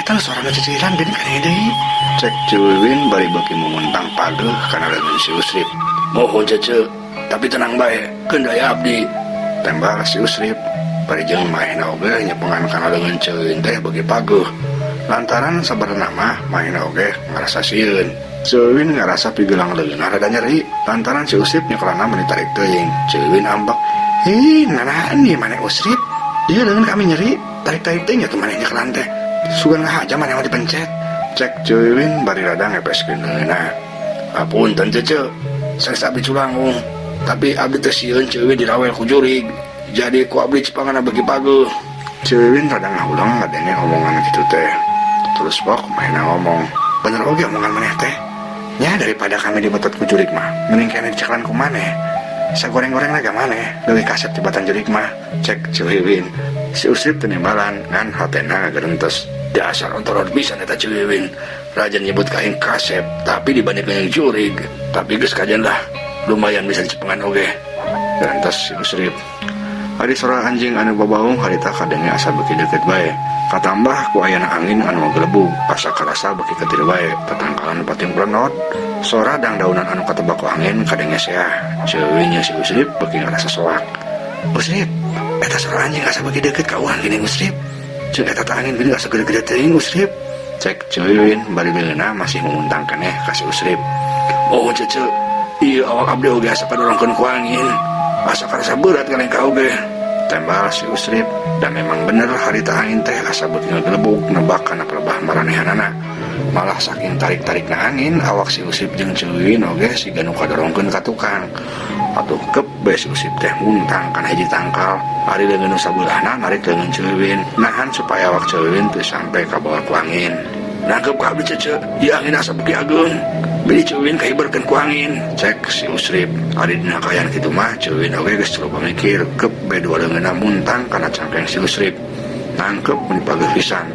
Eta nu sorana cicilan geuning kadenge deui. Cek Ceu Wiwin bari beuki mumuntang pageuh kana leungeun si Usrip. Mohon, Cece, tapi tenang bae, keun aya abdi. Tembal si Usrip. Bari jeung manehna oge nyepengan kana leungeun Ceu Wiwin teh beuki pageuh. Lantaran sabenerna mah manehna oge ngarasa sieun. Ceu Wiwin ngarasa pigelang leungeunna rada nyeri lantaran si Usrip nyekelana meni tarik teuing. Ceu Wiwin ambek. "Ih, nanaon ieu maneh, Usrip? Ieu leungeun kami nyeri, tarik-tarik teuing atuh maneh nyekelan teh. Sugan ngahaja maneh mah dipencet." Cek Ceu Wiwin bari rada ngepeskeun leungeunna. Apunten, Cece, sanes abdi culangung. Tapi abdi teh sieun Ceu Wiwin dirawel ku jurig. Jadi ku abdi cepangan beuki pageuh. Ceu Wiwin rada ngahuleng ngadenge omongan kitu teh. Terus pok manehna ngomong, "Bener oge omongan maneh teh. Nya daripada kami dibetot ku jurig mah, mending keneh dicekelan ku maneh. Sagoreng-goreng naga maneh, leuwih kasep tibatan jurig mah," cek Ceu Wiwin. Si Usrip teu nimbalan ngan hatena ngagerentes. Dasar ontorot pisan eta Ceu Wiwin. Raja nyebut ka aing kasep, tapi dibandingkeun jeung jurig. Tapi geus kajen lah, lumayan bisa dicepengan oge. Gerentes si Usrip. Ari sora anjing anu babaung harita kadenge asa beuki deukeut bae. Katambah ku ayana angin anu ngagelebug, asa karasa beuki ketir bae, tatangkalan pating plenod. Sora dangdaunan anu katebak ku angin kadenge seah. Ceu Wiwin jeung si Usrip beuki ngarasa soak. "Usrip, eta sora anjing asa beuki deukeut ka urang geuning, Usrip. Jeung eta teh angin geuning asa gede-gede teuing, Usrip," cek Ceu Wiwin bari leungeunna masih mumuntang keneh ka si Usrip. Oh, Cece, ieu awak abdi oge asa kadorongkeun ku angin. Asa karasa berat ngalengkah oge. Tembal si Usrip. Dan memang bener harita angin teh asa beuki ngagelebug nebak kana pelebah maranehanana. Malah saking tarik-tarikna angin, awak si Usrip jeung Ceu Wiwin oge siga nu kadorongkeun ka tukang. Atuh kep bae si Usrip teh muntang kana hiji tangkal. Ari leungeun nu sabeulahna narik leungeun Ceu Wiwin, nahan supaya awak Ceu Wiwin teu sampe kabawa ku angin. "Nangkep ka abdi, Cece, ieu angin asa beuki ageung. Bili Ceu Wiwin kahiberkeun ku angin," cek si Usrip. Ari dina kaayaan kitu mah Ceu Wiwin oge geus teu loba mikir, kep bae dua leungeunna muntang kana cangkeng si Usrip. Nangkep meni pageuh pisan.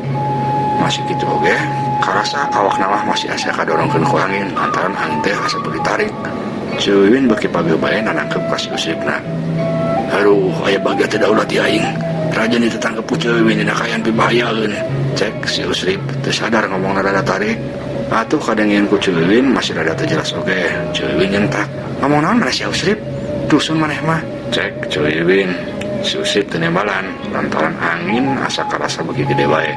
Masih kitu oge, karasa awakna mah masih asa kadorongkeun ku angin lantaran angin teh asa beuki tarik. Ceu Wiwin beuki pageuh bae nanangkep ka si Usripna. "Aduh, aya bagia teh daulat ieu aing. Raja ni tetangkep ku Ceu Wiwin dina kaayaan pibahayaeun," cek si Usrip. Teu sadar ngomongna rada tarik. Atuh kadengean ku Ceu Wiwin masih rada teu jelas oge. Ceu Wiwin nyentak. "Ngomong naon maneh sia, Usrip? Dusun maneh mah," cek Ceu Wiwin. Si Usrip teu nembalan lantaran angin asa karasa beuki gede bae.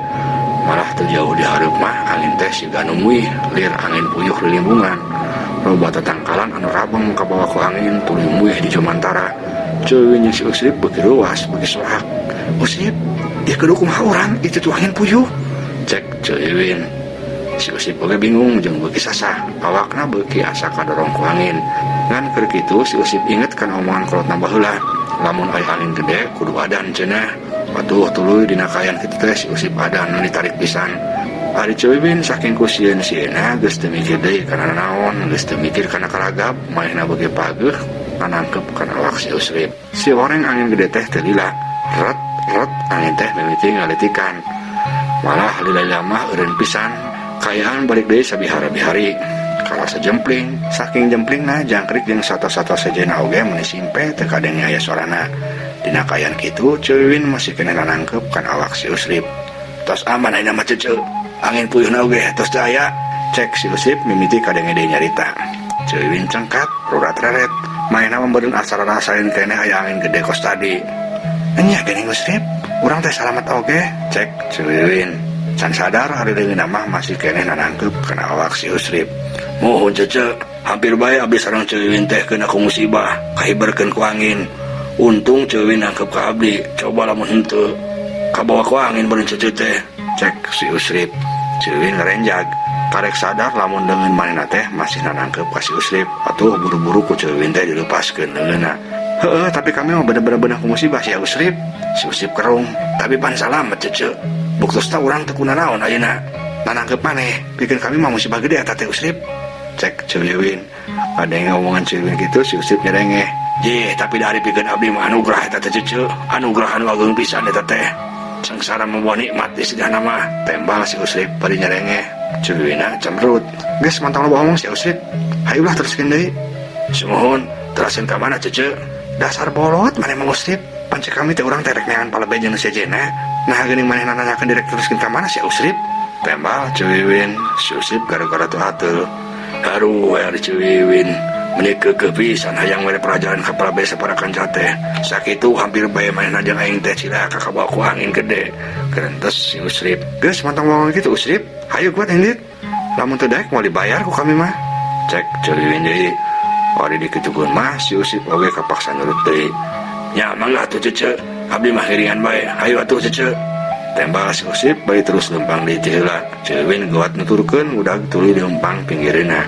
Malah teu jauh di hareup mah angin teh siga nu muih, lir angin puyuh lilimbungan. Loba tatangkalan anu rabeng kabawa ku angin tuluy muih di jumantara. Ceu Wiwin jeung si Usrip beuki ruas, beuki soak. "Usrip, ieu kudu kumaha urang? Itu tuh angin puyuh," cek Ceu Wiwin. Si Usrip oge bingung jeung beuki sasah, awakna beuki asa kadorong ku angin. Ngan keur kitu si Usrip inget kana omongan kolotna baheula. Lamun aya angin gede kudu adan cenah. Atuh tuluy dina kaayaan kitu teh si Usrip adan nu ditarik pisan. Ari Ceu Wiwin saking ku sieun-sieunna geus teu mikir deui kana nanaon, geus teu mikir kana karagap, manehna beuki pageuh nganangkep kana awak si Usrip. Si oreng angin gede teh teu lila. Ret ret angin teh mimiti ngalitikan. Malah lila-lila mah eureun pisan. Kaayaan balik deui sabihara-bihari. Karasa jempling, saking jemplingna jangkrik jeung sato-sato sejenna oge meuni simpe teu kadenge aya sorana. Dina kaayaan kitu Ceu Wiwin masih keneh nanangkep kana awak si Usrip. "Tos aman ayeuna mah, Cece. Angin puyuhna oge tos teu aya," cek si Usrip mimiti kadenge deui nyarita. Ceu Wiwin cengkat, rurat reret. Manehna meureun asa rarasaeun keneh aya angin gede kos tadi. "Enya geuning, Usrip, urang teh salamet oge," cek Ceu Wiwin. Can sadar ari leungeunna mah masih keneh nanangkep kana awak si Usrip. "Mohon, Cece, hampir bae abdi sareng Ceu Wiwin teh kena ku musibah, kahiberkeun ku angin. Untung Ceu Wiwin nangkep ka abdi, coba lamun henteu kabawa ku angin beureun Cece teh," cek si Usrip. Ceu Wiwin ngarenjag. Karek sadar lamun leungeun manehna teh masih nanangkep ka si Usrip. Atuh buru-buru ku Ceu Wiwin teh dilepaskeun leungeunna. "Heeh, tapi kami mah bener-bener beunah ku musibah sia, Usrip." Si Usrip kerung. "Tapi pan salamet, Cece. Buktosna urang teu kunanaon ayeuna. Nanangkep maneh, pikeun kami mah musibah gede eta teh, Usrip," cek Ceu Wiwin. Kadenge omongan Ceu Wiwin kitu si Usrip nyerengeh. "Jeh, tapi dari pikeun abdi mah anugerah eta teh, Cece. Anugerah anu ageung pisan eta teh. Sengsara membawa nikmat istilahna mah," tembal si Usrip bari nyerengeh. Ceu Wiwinna cemberut. "Geus mantang loba omong si Usrip. Hayu lah teruskeun deui." "Sumuhun, teraskeun ka mana, Cece?" "Dasar bolot maneh mah, Usrip. Pan cek kami teh urang teh rek neangan palebeh jeung nu sejenna. Nah geuning manehna nanyakeun direk teruskeun ka mana sia, Usrip?" Tembal Ceu Wiwin, si Usip gara-gara teu ateul. Aruh ari Ceu Wiwin, meni keukeuh pisan hayang mere pelajaran ka palebe sapara kanca teh. Sakitu hampir bae manehna jeung aing teh cilaka kabawa ku angin gede, gerentes si Usrip. Geus mantong bangong kitu Usrip, hayu kuat indit. Lamun teu daek moal dibayar ku kami mah. Cek Ceu Wiwin deui. Ari dikitukeun mah si Usip oge kapaksa nurut deui. Nya mangga atuh Cece, abdi mah ngiringan bae, hayu atuh Cece. Tembal si Usip bari terus leumpang deui ti heula. Ceu Wiwin geuwat nuturkeun udag tuluy leumpang pinggireunna.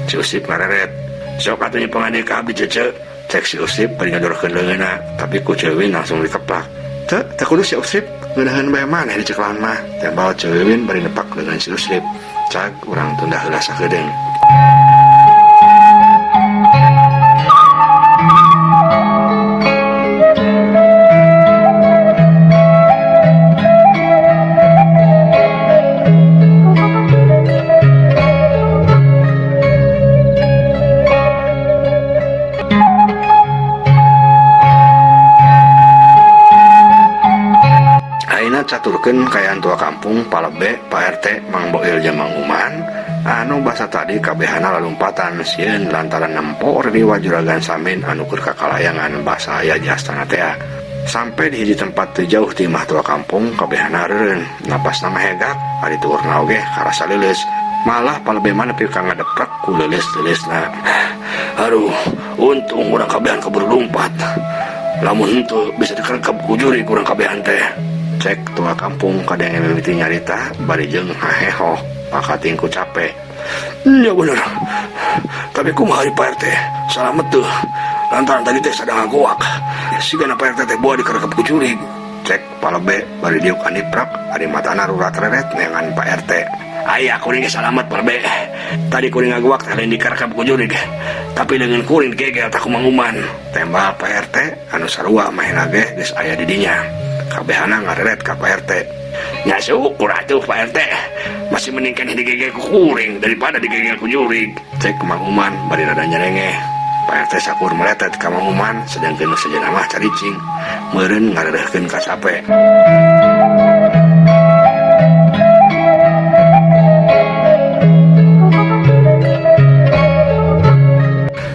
Si Usip ngareret. Sok atuh nyepengan deui ka abdi Cece. Cek si Usip bari ngadorkeun leungeunna, tapi ku Ceu Wiwin langsung dikeplak. Teu, teu kudu si Usip, ngeunaheun bae maneh diceklan mah. Tembal Ceu Wiwin bari nepak leungeun si Usip. Cag urang tunda heula sakedeung. Ayeuna caturkeun kaayaan tua kampung Palebe, Pak RT, Mang Boil jeung Mang Uman anu basa tadi kabehana lalumpatan sieun lantaran nempo riwa Juragan Samin anu keur kakalayangan basa aya di astana tea. Sampai di hiji tempat teu jauh ti imah tua kampung kabehana reureun, napasna ngahegak, ari tuurna oge karasa leuleus. Malah Palebe mah nepi ka ngadeprek ku leuleus-leuleusna. Aduh, untung urang kabehan kaburu lumpat. Lamun henteu bisa dikerekep ku jurig urang kabehan teh. Cek tua kampung kadenge mimiti nyarita bari jeung hahehoh pakating ku cape. Nya bener. Tapi kumaha ari Pak RT? Salamet teu. Lantaran tadi teh sadang ngagoak. Sigana Pak RT teh boa dikerekep ku jurig. Cek Palebe bari diuk aniprak ari matana rurat reret neangan Pak RT. Aya kuring ge salamet Palebe. Tadi kuring ngagoak teh lain dikerekep ku jurig. Tapi leungeun kuring digegel tah ku Mang Uman. Tembal Pak RT anu sarua mahena ge geus aya di dinya. Kabehana ngareret ka Pak RT. Nya syukur atuh Pak RT. Masih mending keneh digegel ku kuring daripada digegel ku jurig. Cek Mang Uman bari rada nyerengeh. Pak RT sakur meletet ka Mang Uman sedangkeun nu sejenna mah caricing. Meureun ngareureurkeun ka sape.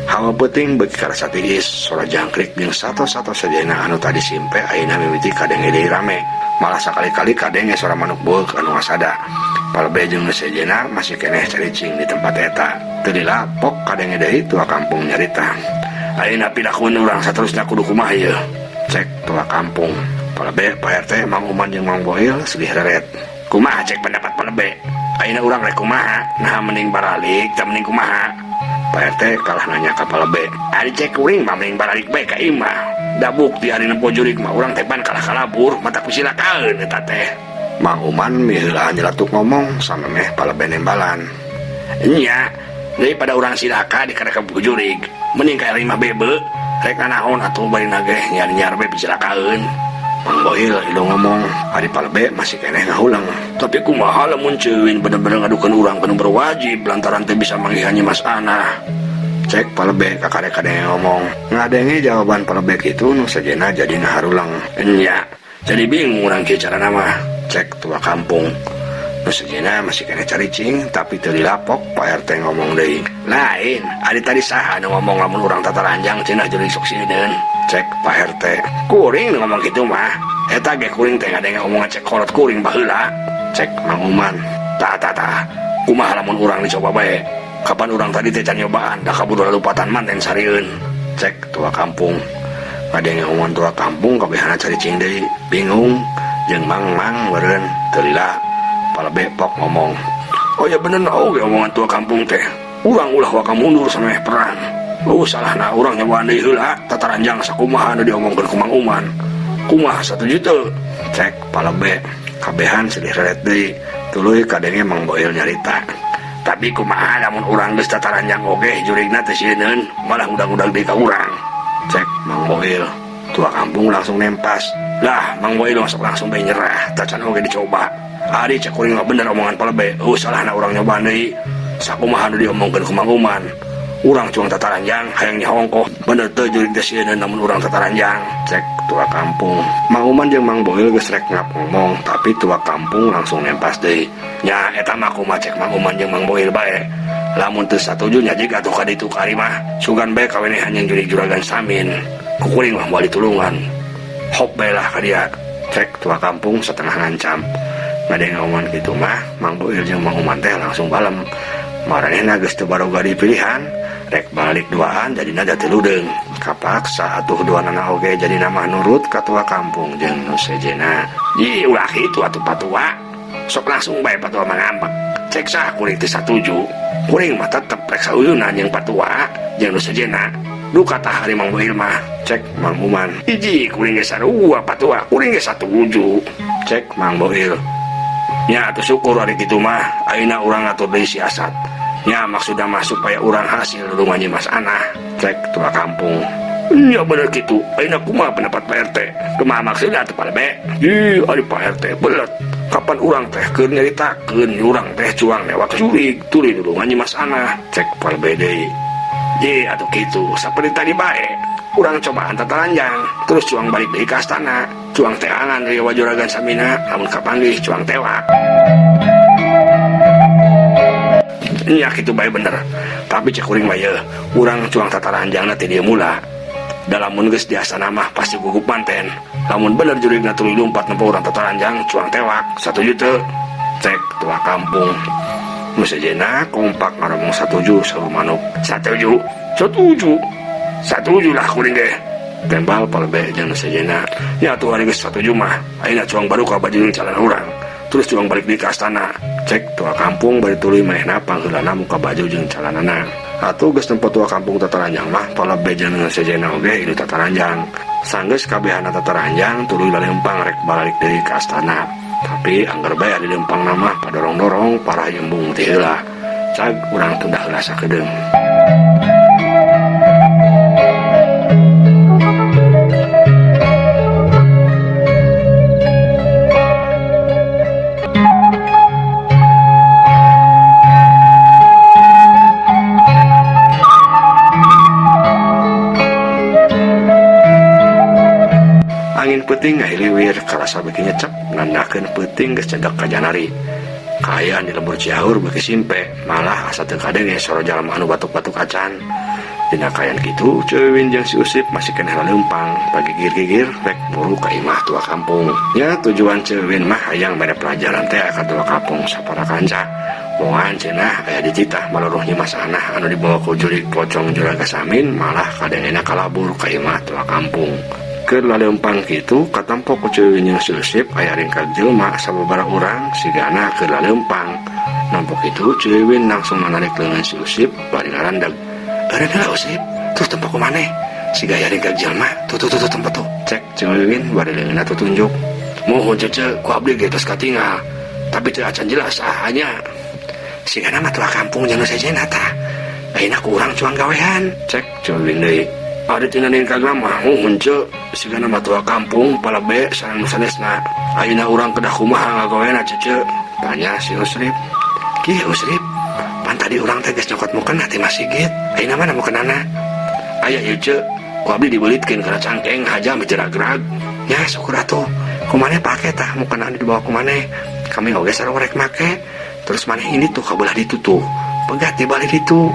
Hawa peuting beuki karasa tiis, sora jangkrik jeung sato-sato sejenna anu tadi simpe ayeuna mimiti kadenge deui rame. Malah sakali-kali kadenge sora manuk beuk anu ngasada. Palebe jeung nu sejenna masih keneh caricing di tempat eta. Teu lila pok kadenge deui tua kampung nyarita. Ayeuna pilakueun urang saterusna kudu kumaha ieu? Cek tua kampung. Palebe, Pak RT, Mang Uman jeung Mang Boil sedih reret. Kumaha cek pendapat Palebe? Ayeuna urang rek kumaha? Nah mending baralik, tah mending kumaha? Pak RT kalah nanya ka Palebe. Ari cek kuring mah mending baralik bae ka imah. Da bukti ari nempo jurig mah urang teh pan kalah kalabur, mata kusilakaeun eta teh. Mang Uman miheulaan nyeletuk ngomong samemeh Palebe nembalan. Nya, daripada urang silaka dikarekep ku jurig, mending ka imah bebe. Rek nanaon atuh bari nageh nyar-nyar bae pisilakaeun. Mang Boil ilu ngomong, ari Palebe masih keneh ngahulang. Tapi kumaha lamun Ceu Wiwin bener-bener ngadukeun urang ka nu berwajib lantaran teu bisa manggihan Nyi Mas Anah. Cek Palebe kakare-kadenge ngomong. Ngadenge jawaban Palebe kitu nu sejenna jadi ngaharulang. Nya, jadi bingung urang kieu carana mah. Cek tua kampung. Nu sejenna masih keneh caricing tapi teu dilapok Pak RT ngomong deui. Lain, ari tadi saha nu ngomong lamun urang tataranjang cenah jurig sok sieun. Cek Pak RT. Kuring nu ngomong kitu mah. Eta ge kuring teh ngadenge omongan cek kolot kuring baheula. Cek Mang Uman. Tah tah tah. Kumaha lamun urang dicoba bae? Kapan urang tadi teh can nyobaan, da kaburu lalupatan manten sarieun. Cek tua kampung. Ngadenge omongan tua kampung kabehana caricing deui. Bingung jeung mang-mang meureun teu lila. Palebe pok ngomong. Oh ya bener na oge omongan tua kampung teh. Urang ulah waka mundur sameh perang. Oh salahna urang nyobaan deui heula, tataranjang sakumaha anu diomongkeun ku Mang Uman. Kumaha satuju teu? Cek Palebe. Kabehan sedih reret deui. Tuluy kadenge Mang Boil nyarita. Tapi kumaha lamun urang geus tataranjang oge jurigna teh sieuneun, malah ngudag-ngudag deui ka urang. Cek Mang Boil. Tua kampung langsung nempas. Lah, Mang Boil masuk langsung bae nyerah, tacan oge dicoba. Ari cek kuring mah bener omongan Palebe. Oh salahna urang nyobaan deui. Sakumaha nu diomongkeun ku Mang Uman. Urang cuang tataranjang hayang nyahongkoh bener teu jurig teh sieun namun urang tataranjang cek tua kampung. Mang Uman jeung Mang Boil geus rek ngap ngomong tapi tua kampung langsung nempas deui. Nya eta mah kumaha cek Mang Uman jeung Mang Boil bae. Lamun teu satuju nya jig atuh ka ditu ka mah. Sugan bae kawenehan jeung jurig juragan Samin. Ku kuring mah moal ditulungan. Hop bae lah ka dia cek tua kampung setengah ngancam. Ngadenge omongan kitu mah Mang Boil jeung Mang Uman teh langsung balem. Maranehna geus teu baroga di pilihan, rek balik duaan jadina jati ludeung. Kapaksa atuh duanana oge jadina mah nurut ka tua kampung jeung nu sejena. Ih ulah kitu atuh patua. Sok langsung bae patua mah ngambek. Cek saha kuring teu satuju. Kuring mah tetep rek sauyunan jeung patua jeung nu sejena. Duka tah ari Mang Boil mah, cek Mang Uman. Hiji kuring ge sarua patua, kuring ge satuju. Cek Mang Boil. Nya atuh syukur ari kitu mah, ayeuna urang ngatur deui siasat. Nya maksudna mah supaya urang hasil lulungan Nyimas Anah, cek tua kampung. Nya bener kitu, ayeuna kumaha pendapat Pak RT? Kumaha maksudna atuh Pak Lebe? Ih, ari Pak RT belet. Kapan urang teh keur nyaritakeun urang teh cuang newak jurig tuluy lulungan Nyimas Anah, cek Pak Lebe deui. Ye atuh kitu, saperti tadi bae. Urang cobaan tataranjang, terus cuang balik deui ka astana. Cuang teangan riwa juragan Samina, lamun kapanggih cuang tewak. Nya kitu bae bener. Tapi cek kuring mah yeuh, urang cuang tataranjangna ti dieu mula. Da lamun geus di astana mah pasti gugup manten. Lamun bener jurigna tuluy lumpat nempo urang tataranjang, cuang tewak, satuju teu? Cek tua kampung. Nu sejena kompak ngaromong satuju saur manuk. Satuju, satuju. Satuju lah kuring ge. Tembal palebe jeung nu sejena. Nya atuh ari geus satuju mah, ayeuna cuang baru ka baju jeung calana urang. Terus cuang balik deui ka astana. Cek tua kampung bari tuluy manehna pangheulana muka baju jeung calanana. Atuh geus nempo tua kampung tataranjang mah palebe jeung nu sejena oge ieu tataranjang. Sanggeus kabehana tataranjang tuluy lalempang rek balik deui ka astana. Tapi angger bae ari lempangna mah padorong-dorong parah jembung ti heula. Cag urang tunda heula sakedeung. Angin peuting ngahiliwir karasa beuki nyecep nandakeun peuting geus cedek ka janari. Kaayaan di lembur Cihaur beuki simpe, malah asa teu kadenge sora jalma anu batuk-batuk acan. Dina kaayaan kitu, Ceu Wiwin jeung si Usip masih keneh laleumpang, pagigir-gigir rek muru ka imah tua kampung. Nya tujuan Ceu Wiwin mah hayang mere pelajaran teh ka tua kampung sapara kanca. Moal cenah aya dititah maluruh Nyimas Anah anu dibawa ku jurig pocong Juraga Samin malah kadengena kalabur ka imah tua kampung. Keur laleumpang kitu katempo ku Ceu Wiwin jeung si Usip aya ringkag jelema sababaraha urang sigana keur laleumpang. Nempo kitu Ceu Wiwin langsung manarik leungeun si Usip bari ngarandeug. Eureun heula Usip, terus tempo ku maneh. Siga aya ringkag jelema, tuh tuh tuh tempo tuh. Cek Ceu Wiwin bari leungeunna tutunjuk. Muhun cece, ku abdi ge tos katingal. Tapi teu acan jelas sahanya. Sigana mah tua kampung jeung nu sejena tah. Ayeuna ku urang cuang gawean. Cek Ceu Wiwin deui. Ari tina ringkagna mah muhun ce, sigana mah tua kampung palebe sareng nu sanesna. Ayeuna urang kedah kumaha ngagawena cece? Tanya si Usrip. Kieu Usrip, pan tadi urang teh geus nyokot mukena ti masigit. Ayeuna mana mukenana? Aya ieu ce, ku abdi dibelitkeun kana cangkeng haja mah jeragrag. Nya syukur atuh. Ku maneh pake tah mukena anu dibawa ku maneh. Kami oge sarua rek make. Terus maneh ini tuh kabelah ditu tuh. Pegat di balik ditu.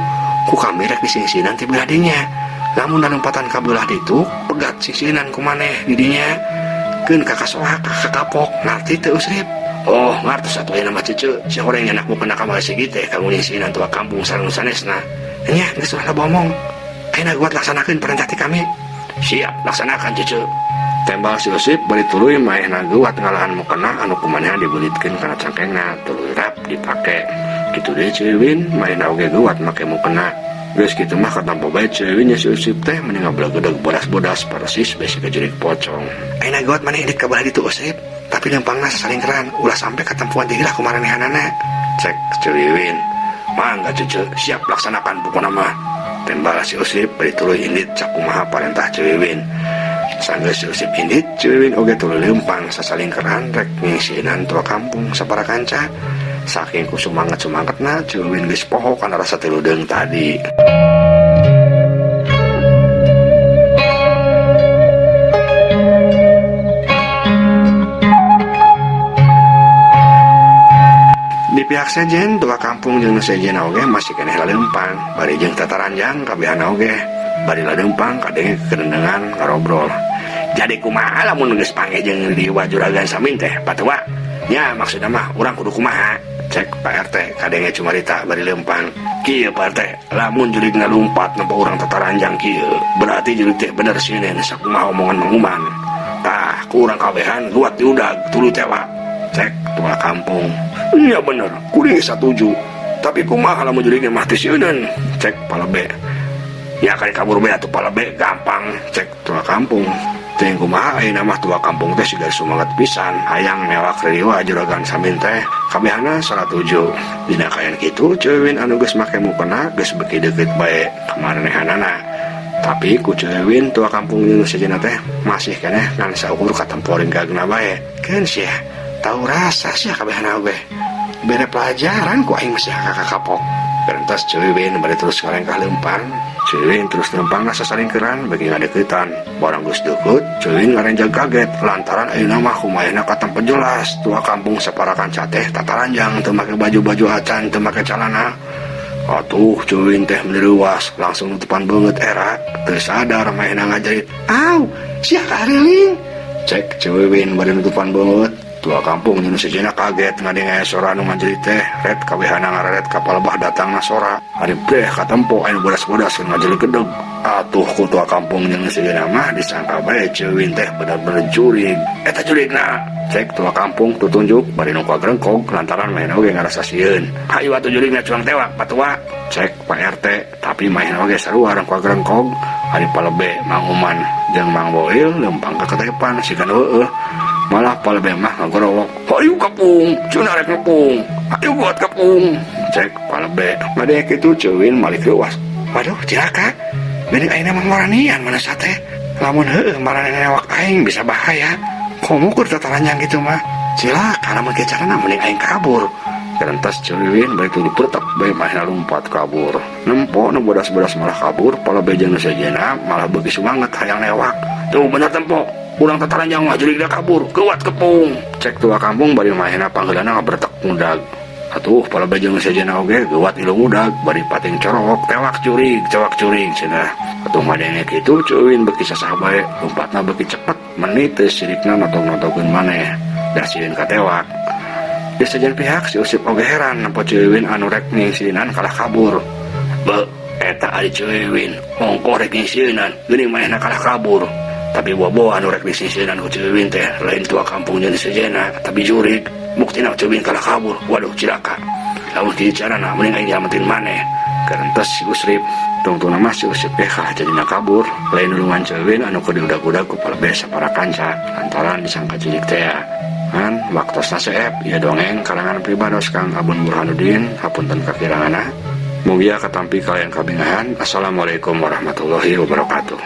Ku kami rek disingsinan ti belah dinya. Lamun lompatan ka belah ditu, pegat singsinan ku maneh di dinya. Keun ka kasoak, ka kapok, ngarti teu Usrip? Oh, ngartos atuh ayeuna mah cece. Si horeng nyanak mukena ka masigit teh kanggo nyingsinan tua kampung sareng nu sanesna. Nya geus ulah bomong. Ayeuna guat laksanakeun perintah ti kami. Siap, laksanakan cece. Tembal si Usip bari tuluy maehna geuwat ngalahan mukena anu kumanehan dibelitkeun kana cangkengna tuluy rap dipake. Kitu deui Ceu Wiwin maehna oge geuwat make mukena. Geus kitu mah katampo bae Ceu Wiwin nya si Usip teh meni ngablegedeg bodas-bodas persis besi ka jurig pocong. Ayeuna geuwat maneh indit ka belah ditu Usip, tapi lempangna sasalingkeran ulah sampe katempuan ti heula ku maranehanana. Cek Ceu Wiwin. Mangga cece, siap laksanakan pokona mah. Tembal si Usip bari tuluy indit sakumaha parentah Ceu Wiwin. Sanggeus si Usip indit, Ceu Wiwin oge tuluy leumpang sasalingkeran rek nyingsieunan tua kampung sapara kanca. Saking ku sumanget-sumangetna Ceu Wiwin geus poho kana rasa teu leudeung tadi. pihak sejen, tua kampung jeung nu sejen oge masih keneh laleumpang bari jeung tataranjang kabehana oge. Bari laleumpang kadenge kerendengan ngarobrol. Jadi kumaha lamun geus panggih jeung dewa Juragan Samin teh, Patua? Nya maksudna mah urang kudu kumaha? Cek Pak RT kadenge cumarita bari leumpang. Kieu, Pak RT, lamun jurigna lumpat nempo urang tataranjang kieu, berarti jurig teh bener sieun sakumaha omongan Mang Uman. Tah, ku urang kabehan luat diudag tuluy tewak. Cek tua kampung. Iya bener, kuring geus satuju. Tapi kumaha lamun jurigna mah teu sieuneun? Cek Palebe. Ya kali kabur be atuh, Palebe, gampang, cek tua kampung. Teuing kumaha ayeuna mah tua kampung teh siga sumanget pisan hayang newak riwa Juragan Samin teh. Kabehana 107. Dina kaayaan kitu, Ceu Wiwin anu geus make mukena geus beuki deukeut bae ka maranehanana. Tapi ku Ceu Wiwin, tua kampung jeung sejenna teh masih keneh ngan saukur katempo ringgagna bae. Keun sia, tau rasa sia kabehana oge. Bere pelajaran ku aing masih kakak kapok. Berentas Ceu Wiwin bari terus ngalengkah leumpang. Ceu Wiwin terus leumpang sasalingkeran bagi ngadeukeutan. Barang geus deukeut, Ceu Wiwin ngarenjag kaget lantaran ayeuna mah kumayana katempo jelas tua kampung sapara kanca teh tataranjang, teu make baju-baju acan, teu make calana. Atuh Ceu Wiwin teh meuni langsung nutupan beungeut era, teu sadar manehna ngajerit. "Au, sia kahariling!" Cek Ceu Wiwin bari nutupan beungeut. Tua kampung jeung sejenna kaget ngadenge sora anu ngajerit teh. Ret kabehana ngareret ka palebah datangna sora. Ari breh katempo anu bodas-bodas ngajerit gedeg. Atuh ku tua kampung jeung sejenna mah disangka bae Ceu Wiwin teh bener-bener jurig. "Eta jurigna!" Cek tua kampung tutunjuk bari nu kagrengkog lantaran manehna oge ngarasa sieun. "Hayu atuh jurigna cuang tewak, Patua," cek Pak RT, tapi manehna oge sarua kagrengkog. Ari Palebe, Mang Uman jeung Mang Boil leumpang ka ketepan siga nu heueuh. Malah Palebe mah ngagorowok. "Hayu kapung, cenah rek ngepung. Hayu buat kapung," cek Palebe. Ngadenge kitu Ceu Win malik leuwas. Waduh, cilaka. Geuning ayeuna mah maranian mana sate. Lamun heueuh maranehna newak aing bisa bahaya. Komo keur tataranjang gitu mah. Cilaka lamun kieu carana, mending aing kabur. Gerentas Ceu Wiwin bari tuluy pretek bae manehna lumpat kabur. Nempo nu bodas-bodas malah kabur, Palebe jeung nu sejenna malah beuki sumanget hayang newak. "Tuh bener tempo. Urang tataranjang mah jurigna kabur, keuat kepung," cek tua kampung bari manehna pangheulana ngabretek ngudag. Atuh Palebe jeung sejenna oge geuwat ilu ngudag bari pating corowok, "Tewak jurig, tewak jurig," cenah. Atuh ngadenge kitu Ceu Wiwin beuki sasah bae, lompatna beuki cepet, meni teu sirikna notog-notogkeun maneh. Da sieun katewak. Di sejen pihak si Usip oge heran nempo Ceu Wiwin anu rek nyingsieunan kalah kabur. Be, eta ari Ceu Wiwin, ongkoh rek nyingsieunan, geuning manehna kalah kabur. Tapi bobo anu rek disingsieunan ku Ceu Wiwin teh lain tua kampung jeung sejena, tapi jurig. Buktina Ceu Wiwin kalah kabur. Waduh, cilaka. Lamun kieu carana mending aing nyelamatin maneh. Karentos si Usrip. Tungtungna mah si Usip teh kalah jadina kabur. Lain nulungan Ceu Wiwin anu keur diudag-udag ku palebeh sapara kanca lantaran disangka jurig teh. Ngan waktosna seep, ieu dongeng karangan pribados Kang Abun Burhanuddin, hapunten kakiranganna. Mugia katampi kalian kabingahan. Assalamualaikum warahmatullahi wabarakatuh.